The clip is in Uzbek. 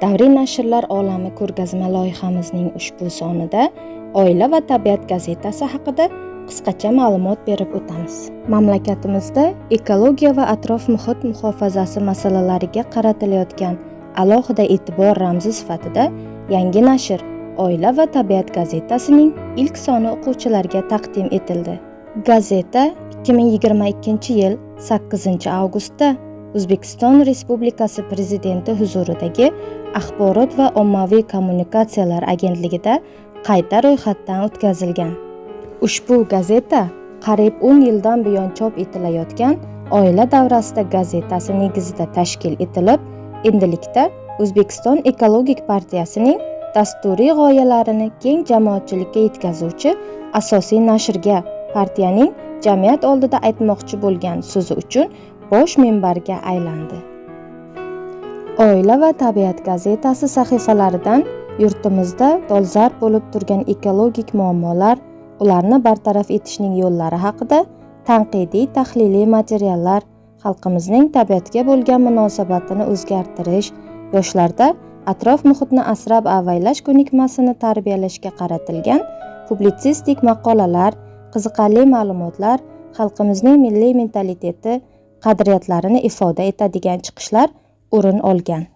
Davriy nashrlar olami ko'rgazma loyihamizning ushbu sonida Oila va tabiat gazetasi haqida qisqacha ma'lumot berib o'tamiz. Mamlakatimizda ekologiya va atrof-muhit muhofazasi masalalariga qaratilayotgan alohida e'tibor ramzi sifatida yangi nashr Oila va tabiat gazetasining ilk soni o'quvchilarga taqdim etildi. Gazeta 2022-yil 8-avgustda O'zbekiston Respublikasi Prezidenti huzuridagi Axborot va ommaviy kommunikatsiyalar agentligida qayta ro'yxatdan o'tkazilgan. Ushbu gazeta qariyb 10 yildan buyon chop etilayotgan Oila davrasida gazetasi negizida tashkil etilib, endilikda O'zbekiston ekologik partiyasining dasturiy g'oyalarini keng jamoatchilikka yetkazuvchi asosiy nashrga, partiyaning jamiyat oldida aytmoqchi bo'lgan so'zi uchun bosh minbarga aylandi. Oila va tabiat gazetasi sahifalaridan yurtimizda dolzarb bo'lib turgan ekologik muammolar, ularni bartaraf etishning yo'llari haqida tanqidiy tahliliy materiallar, xalqimizning tabiatga bo'lgan munosabatini o'zgartirish, yoshlarda atrof-muhitni asrab avaylash ko'nikmasini tarbiyalashga qaratilgan publitsistik maqolalar, qiziqarli ma'lumotlar, xalqimizning milliy mentaliteti, qadriyatlarini ifoda etadigan chiqishlar o'rin olgan.